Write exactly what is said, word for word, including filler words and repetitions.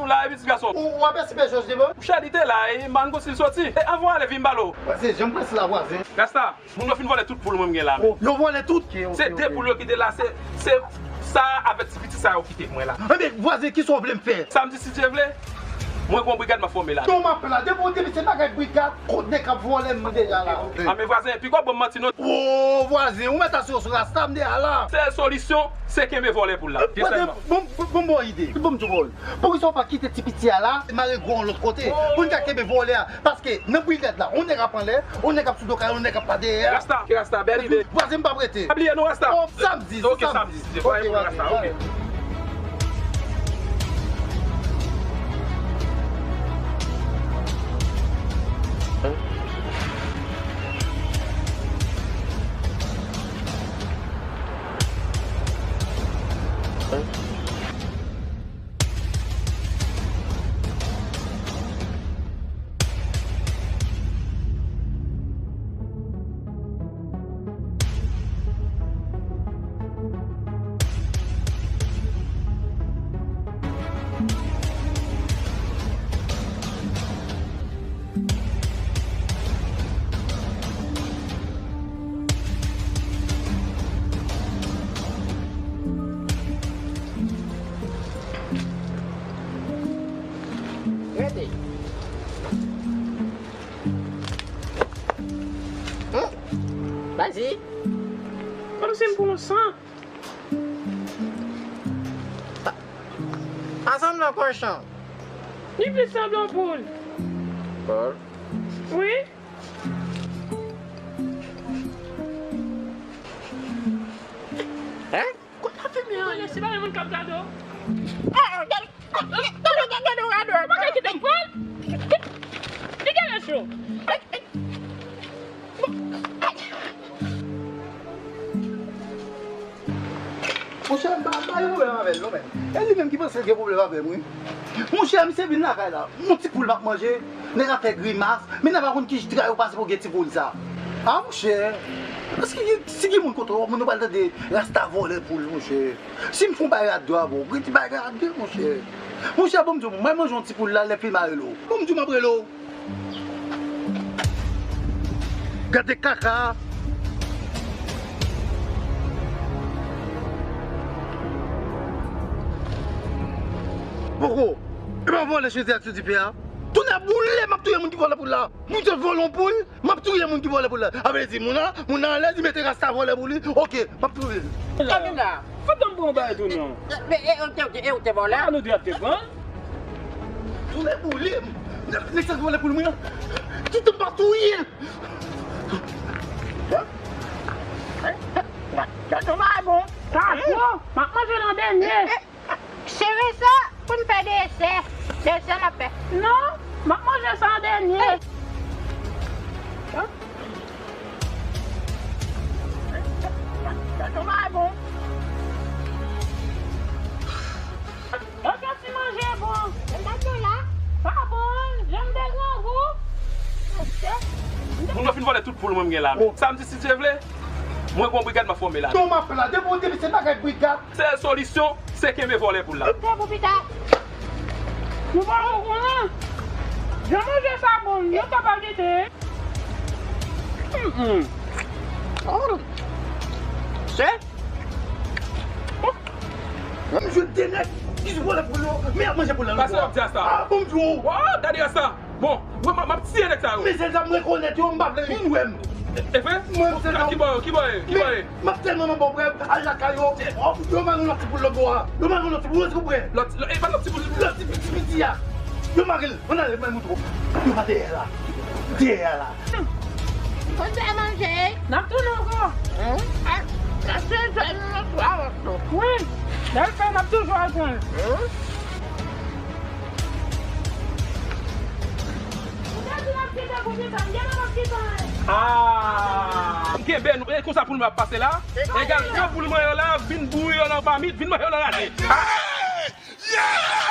La, e pitit gason. Ou, ou ap espè Jòj devan? Monchè, li te la, e m pa konn si l soti. E anvan w ale, vin m pale w. Vwazen, jan m prese la, vwazen. Rasta, moun yo fin vòlè tout poul mwen m gen la menm. Oh, yo vòlè tout? Se de poul yo ki te la, se, se sa avèk ti pitit sa yo kite mwen la. Enben, vwazen, kisa w vle m fè? Sa m di, si Dye vle, mwen gon brigad m ap fòme la. Non, m ap la. Depi w te di se bagay brigad, kot nèg k ap vòlè m deja la. A, men vwazen, piko ban m manti non. Oh, vwazen, ou mèt asire w sou rasta, m deja la. Sèl solisyon, se kenbe vòlè poul la. Vwazen, bon, bon, bon, bon ide. Bon, m di w, poukisa w pa kite ti piti a la, mare gwo yon lòt kote, pou n ka kenbe vòlè a? Paske nan brigad la, yon nèg ap anlè, yon nèg ap sou do kay, yon nèg ap pa dèyè. Rasta, rasta, bèl ide. Vwazen, m p ap rete. Pa bliye non, rasta. Oh, sa m di, ok, sa m di. Ok, vwazen, rasta, ok. Rete. Hmm. Vas-y. Kòmsi m pran san. Pa, pa sanble yon kochon. Li plis sanble yon poul. Poul? Wi. Hein? Kot la fimen an ye? Si pa gen moun k ap gade w. Ah, gade, gade, gade, gade, gade. Pa ka kite m pran l. Li gen lè cho. Monchè, m pa, m pa gen pwoblèm avè l non, men. E li menm ki panse l gen pwoblèm avè m, wi. Monchè, misye vin lakay la, yon ti poul m ap manje, nèg ap fè grimas, men nèg pa konn ki tra yo pase pou gen ti poul sa. A, monchè, èske gen, si gen moun kote w, moun yo pral tande rasta vòlè poul, monchè. Si m fè yon bagay a de avè w, rete bagay a de, monchè. Monchè, bon, m di w, mwen manje yon ti poul la, lè fim a rele w. Bon, m di w, m ap rele w. Gade kaka. Poko. E pa vòlè chezi ak sou dife a. Tounè boule, m ap touye moun ki vòlè poul la. Moun te vòlè yon poul, m ap touye moun ki vòlè poul la. A vle di, moun nan, moun nan anlè, li mete rasta vòlè pou li. Ok, m ap touye l. Kamina. Fò tann bon bagay tou non. Men, e, e, ou te, e, ou te vòlè? A, nou de ap te pran. Tounè boule m. Nèg sa vòlè pou mwen. Kite m pa touye l. Gade yon bagay bon. Sa tro. M ap manje l an dènye. Sere sa pou n fè desè. Desè n ap fè. Non, m ap manje sa an dènye. Gade yon bagay bon. Gade yon ti manje bon. Gade la. Pa bon, jan m te grangou. Moun yo fin vòlè tout poul mwen m gen la. Sa m di si Dye vle, mwen gon brigad m ap fòme la. Non, m ap la. Depi w te di se bagay brigad. Sèl solisyon, se kenbe vòlè poul la. Kite pou pita. Nou pa konnen. Jan manje sa bon, yo kapab kite. Mm, mm. Oh. Se? Mwen jwenn de nèg ki sou vòlè poul yo, men y ap manje poul la. Pase w ap di a sa. Ah, bon, m di w. Wow, gade sa. Bon, mwen, m ap, m ap tiye nèg sa yo. Mesye dam, m rekonèt yo, m pa vle moun wè m. E vre? Mwen, mesye dam. Ki bò yo? Ki bò yo? Ki bò yo? M ap tèlman manman w frè m, al lakay yo. Oh, yo mare yon lòt ti poul lòt bò a. Yo mare yon lòt ti poul, ou prè? Lòt, lòt, e pa lòt ti poul. Lòt ti piti piti a. Yo mare l. Ann ale, m al montre w. Yo pa dèyè la. Dèyè la. Konn sa manje. N ap tounen ankò. Wi. Lè l fè, n ap toujou al pran l. Ah! M kenbe nou, e konsa poul mwen ap pase la. Egal, pran poul mwen yo la, vin bouyi yo nan mamit, vin manje yo nan rate. Ah!